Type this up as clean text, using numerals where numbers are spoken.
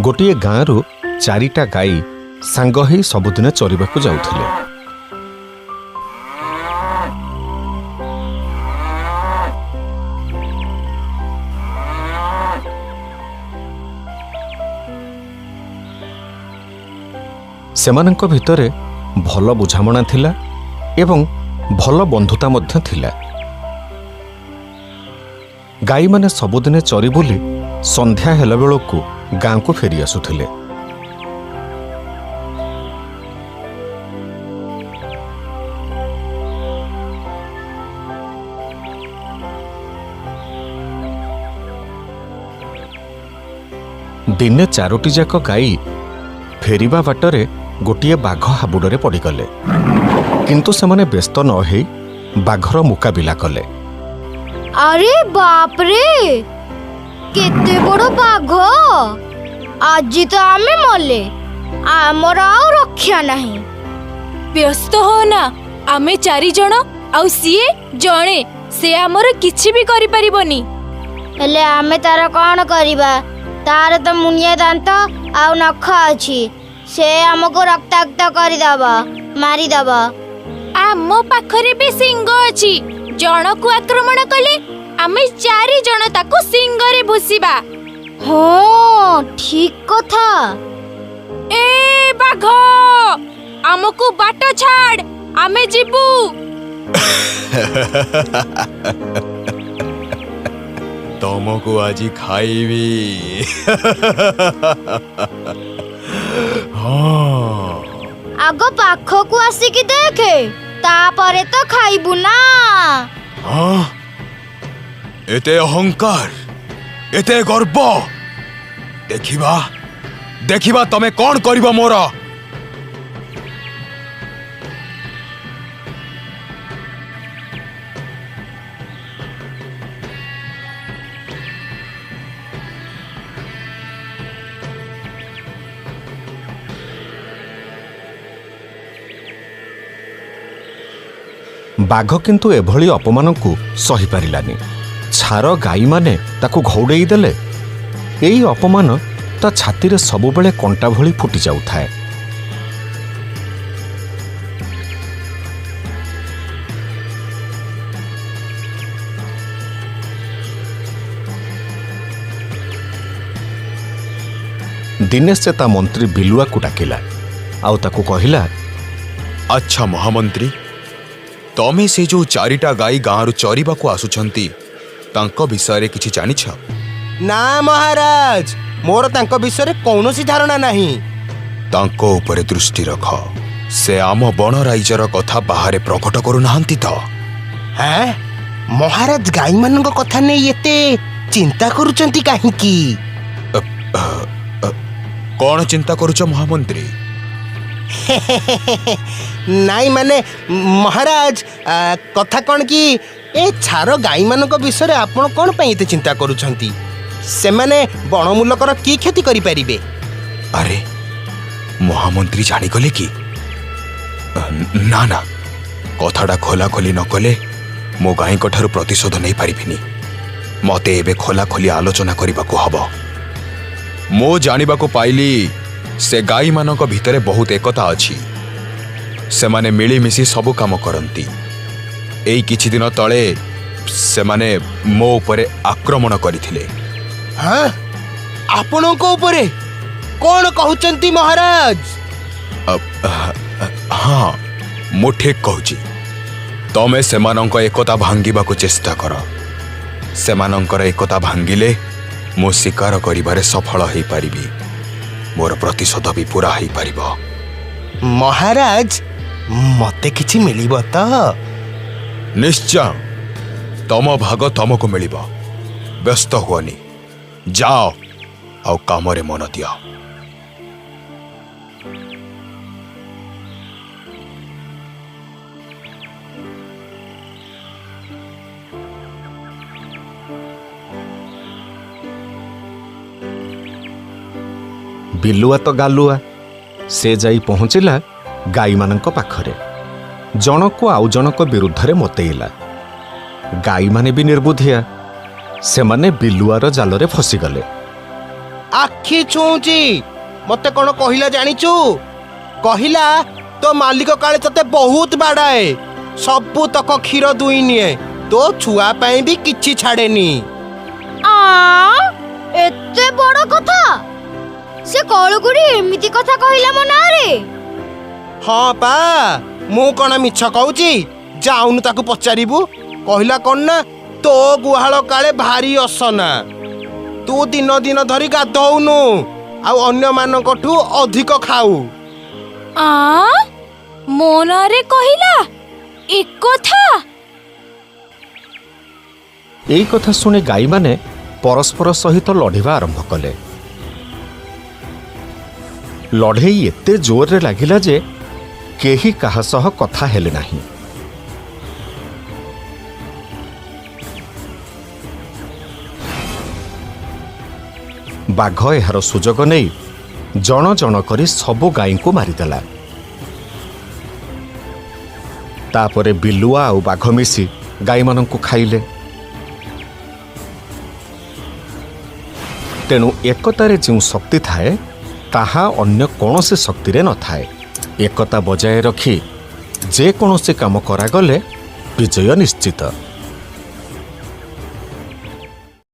ଗୋଟିଏ ଗାଁରୁ ଚାରିଟା ଗାଈ ସାଙ୍ଗ ହେଇ ସବୁଦିନ ଚରିବାକୁ ଯାଉଥିଲେ। ସେମାନଙ୍କ ଭିତରେ ଭଲ ବୁଝାମଣା ଥିଲା ଏବଂ ଭଲ ବନ୍ଧୁତା ମଧ୍ୟ ଥିଲା। ଗାଈମାନେ ସବୁଦିନେ ଚରି ବୁଲି ସନ୍ଧ୍ୟା ହେଲା ବେଳକୁ ଗାଁକୁ ଫେରି ଆସୁଥିଲେ। ଦିନେ ଚାରୋଟି ଯାକ ଗାଈ ଫେରିବା ବାଟରେ ଗୋଟିଏ ବାଘ ହାବୁଡ଼ରେ ପଡ଼ିଗଲେ। କିନ୍ତୁ ସେମାନେ ବ୍ୟସ୍ତ ନ ହେଇ ବାଘର ମୁକାବିଲା କଲେ। ଆରେ ବାପରେ, କେତେ ବଡ଼ ବାଘ! ଆଜି ତ ଆମେ ମଲେ, ଆମର ଆଉ ରକ୍ଷା ନାହିଁ। ବ୍ୟସ୍ତ ହୋ ନା, ଆମେ ଚାରିଜଣ ଆଉ ସିଏ ଜଣେ, ସେ ଆମର କିଛି ବି କରିପାରିବନି। ହେଲେ ଆମେ ତାର କ'ଣ କରିବା? ତାର ତ ମୁନିଆ ଦାନ୍ତ ଆଉ ନଖ ଅଛି, ସେ ଆମକୁ ରକ୍ତାକ୍ତ କରିଦବ, ମାରିଦବ। ଆମ ପାଖରେ ବି ଶିଙ୍ଗ ଅଛି, ଜଣକୁ ଆକ୍ରମଣ କଲେ ଆମେ ଚାରି ଜଣ ତାକୁ ଶିଙ୍ଗରେ ଭୁସିବା। ହଁ, ଠିକ କଥା। ଏ ବାଘ, ଆମକୁ ବାଟ ଛାଡ଼, ଆମେ ଯିବୁ। ତମକୁ ଆଜି ଖାଇବି। ହଁ, ଆଗ ପାଖକୁ ଆସିକି ଦେଖେ, ତାପରେ ତ ଖାଇବୁ ନା। ହଁ, ଏତେ ଅହଙ୍କାର, ଏତେ ଗର୍ବ! ଦେଖିବା, ଦେଖିବା ତମେ କଣ କରିବ ମୋର। ବାଘ କିନ୍ତୁ ଏଭଳି ଅପମାନକୁ ସହିପାରିଲାନି। ଛାର ଗାଈମାନେ ତାକୁ ଘଉଡ଼େଇ ଦେଲେ। ଏଇ ଅପମାନ ତା ଛାତିରେ ସବୁବେଳେ କଣ୍ଟା ଭଳି ଫୁଟି ଯାଉଥାଏ। ଦିନେ ସେ ତା ମନ୍ତ୍ରୀ ବିଲୁଆକୁ ଡାକିଲା ଆଉ ତାକୁ କହିଲା, ଆଚ୍ଛା ମହାମନ୍ତ୍ରୀ, ତମେ ସେ ଯୋଉ ଚାରିଟା ଗାଈ ଗାଁରୁ ଚରିବାକୁ ଆସୁଛନ୍ତି ତାଙ୍କ ବିଷୟରେ କିଛି ଜାଣିଛ? ନା ମହାରାଜ, ମୋର ତାଙ୍କ ବିଷୟରେ କୌଣସି ଧାରଣା ନାହିଁ। ତାଙ୍କ ଉପରେ ଦୃଷ୍ଟି ରଖ, ସେ ଆମ ବଣ ରାଇଜର କଥା ବାହାରେ ପ୍ରକଟ କରୁନାହାନ୍ତି ତ? ହେଁ, ମହାରାଜ ଗାଈମାନଙ୍କ କଥା ନେଇ ଏତେ ଚିନ୍ତା କରୁଛନ୍ତି କାହିଁକି? କଣ ଚିନ୍ତା କରୁଛ ମହାମନ୍ତ୍ରୀ? ନାଇଁ ମାନେ ମହାରାଜ, କଥା କ'ଣ କି ଏ ଛାର ଗାଈମାନଙ୍କ ବିଷୟରେ ଆପଣ କ'ଣ ପାଇଁ ଏତେ ଚିନ୍ତା କରୁଛନ୍ତି? ସେମାନେ ବଣମୂଲକର କି କ୍ଷତି କରିପାରିବେ? ଆରେ, ମହାମନ୍ତ୍ରୀ ଜାଣିଗଲେ କି? ନା ନା, କଥାଟା ଖୋଲାଖୋଲି ନ କଲେ ମୋ ଗାଈଙ୍କ ଠାରୁ ପ୍ରତିଶୋଧ ନେଇପାରିବିନି। ମତେ ଏବେ ଖୋଲାଖୋଲି ଆଲୋଚନା କରିବାକୁ ହବ। ମୁଁ ଜାଣିବାକୁ ପାଇଲି ସେ ଗାଈମାନଙ୍କ ଭିତରେ ବହୁତ ଏକତା ଅଛି। ସେମାନେ ମିଳିମିଶି ସବୁ କାମ କରନ୍ତି। ଏଇ କିଛି ଦିନ ତଳେ ସେମାନେ ମୋ ଉପରେ ଆକ୍ରମଣ କରିଥିଲେ। ହଁ, ଆପଣଙ୍କ ଉପରେ? କ'ଣ କହୁଛନ୍ତି ମହାରାଜ? ହଁ, ମୁଁ ଠିକ କହୁଛି। ତମେ ସେମାନଙ୍କ ଏକତା ଭାଙ୍ଗିବାକୁ ଚେଷ୍ଟା କର। ସେମାନଙ୍କର ଏକତା ଭାଙ୍ଗିଲେ ମୁଁ ଶିକାର କରିବାରେ ସଫଳ ହେଇପାରିବି, ମୋର ପ୍ରତିଶୋଧ ବି ପୂରା ହେଇପାରିବ। ମହାରାଜ, ମତେ କିଛି ମିଳିବ ତ? ନିଶ୍ଚୟ, ତମ ଭାଗ ତମକୁ ମିଳିବ। ବ୍ୟସ୍ତ ହୁଅନି, ଯାଅ ଆଉ କାମରେ ମନ ଦିଅ। ବିଲୁଆ ତ ଗାଲୁଆ, ସେ ଯାଇ ପହଞ୍ଚିଲା ଗାଈମାନଙ୍କ ପାଖରେ। ଜଣକୁ ଆଉ ଜଣକ ବିରୁଦ୍ଧରେ ମତେଇଲା। ଗାଈମାନେ ବି ନିର୍ବୁଦ୍ଧିଆ, ସେମାନେ ବିଲୁଆର ଜାଲରେ ଫସିଗଲେ। ଆଖି ଛୁଉଁଛି। ମତେ କ'ଣ କହିଲା ଜାଣିଛୁ? କହିଲା ତୋ ମାଲିକ କାଳେ ତତେ ବହୁତ ବାଡ଼ାଏ, ସବୁ ତକ କ୍ଷୀର ଦୁଇଁ ନିଏ, ତୋ ଛୁଆ ପାଇଁ ବି କିଛି ଛାଡ଼େନି। ଆ, ଏତେ ବଡ଼ କଥା! ସେ କଳୁଗୁଡ଼ି ଏମିତି କଥା କହିଲା ମୋ ନାଁରେ? ହଁ ପା, ମୁଁ କ'ଣ ମିଛ କହୁଛି? ଯାଉନୁ ତାକୁ ପଚାରିବୁ। କହିଲା କ'ଣ ନା ତୋ ଗୁହାଳ କାଳେ ଭାରି ଅସନା, ତୁ ଦିନ ଦିନ ଧରି ଗାଧଉନୁ ଆଉ ଅନ୍ୟମାନଙ୍କଠୁ ଅଧିକ ଖାଉ। ଆ, ମୋ ନାଁରେ କହିଲା ଏକଥା? ଏଇ କଥା ଶୁଣି ଗାଈମାନେ ପରସ୍ପର ସହିତ ଲଢ଼ିବା ଆରମ୍ଭ କଲେ। ଲଢ଼େଇ ଏତେ ଜୋରରେ ଲାଗିଲା ଯେ କେହି କାହା ସହ କଥା ହେଲେ ନାହିଁ। ବାଘ ଏହାର ସୁଯୋଗ ନେଇ ଜଣ ଜଣ କରି ସବୁ ଗାଈଙ୍କୁ ମାରିଦେଲା। ତାପରେ ବିଲୁଆ ଆଉ ବାଘ ମିଶି ଗାଈମାନଙ୍କୁ ଖାଇଲେ। ତେଣୁ ଏକତାରେ ଯେଉଁ ଶକ୍ତି ଥାଏ, ତାହା ଅନ୍ୟ କୌଣସି ଶକ୍ତିରେ ନଥାଏ। ଏକତା ବଜାୟ ରଖି ଯେକୌଣସି କାମ କରାଗଲେ ବିଜୟ ନିଶ୍ଚିତ।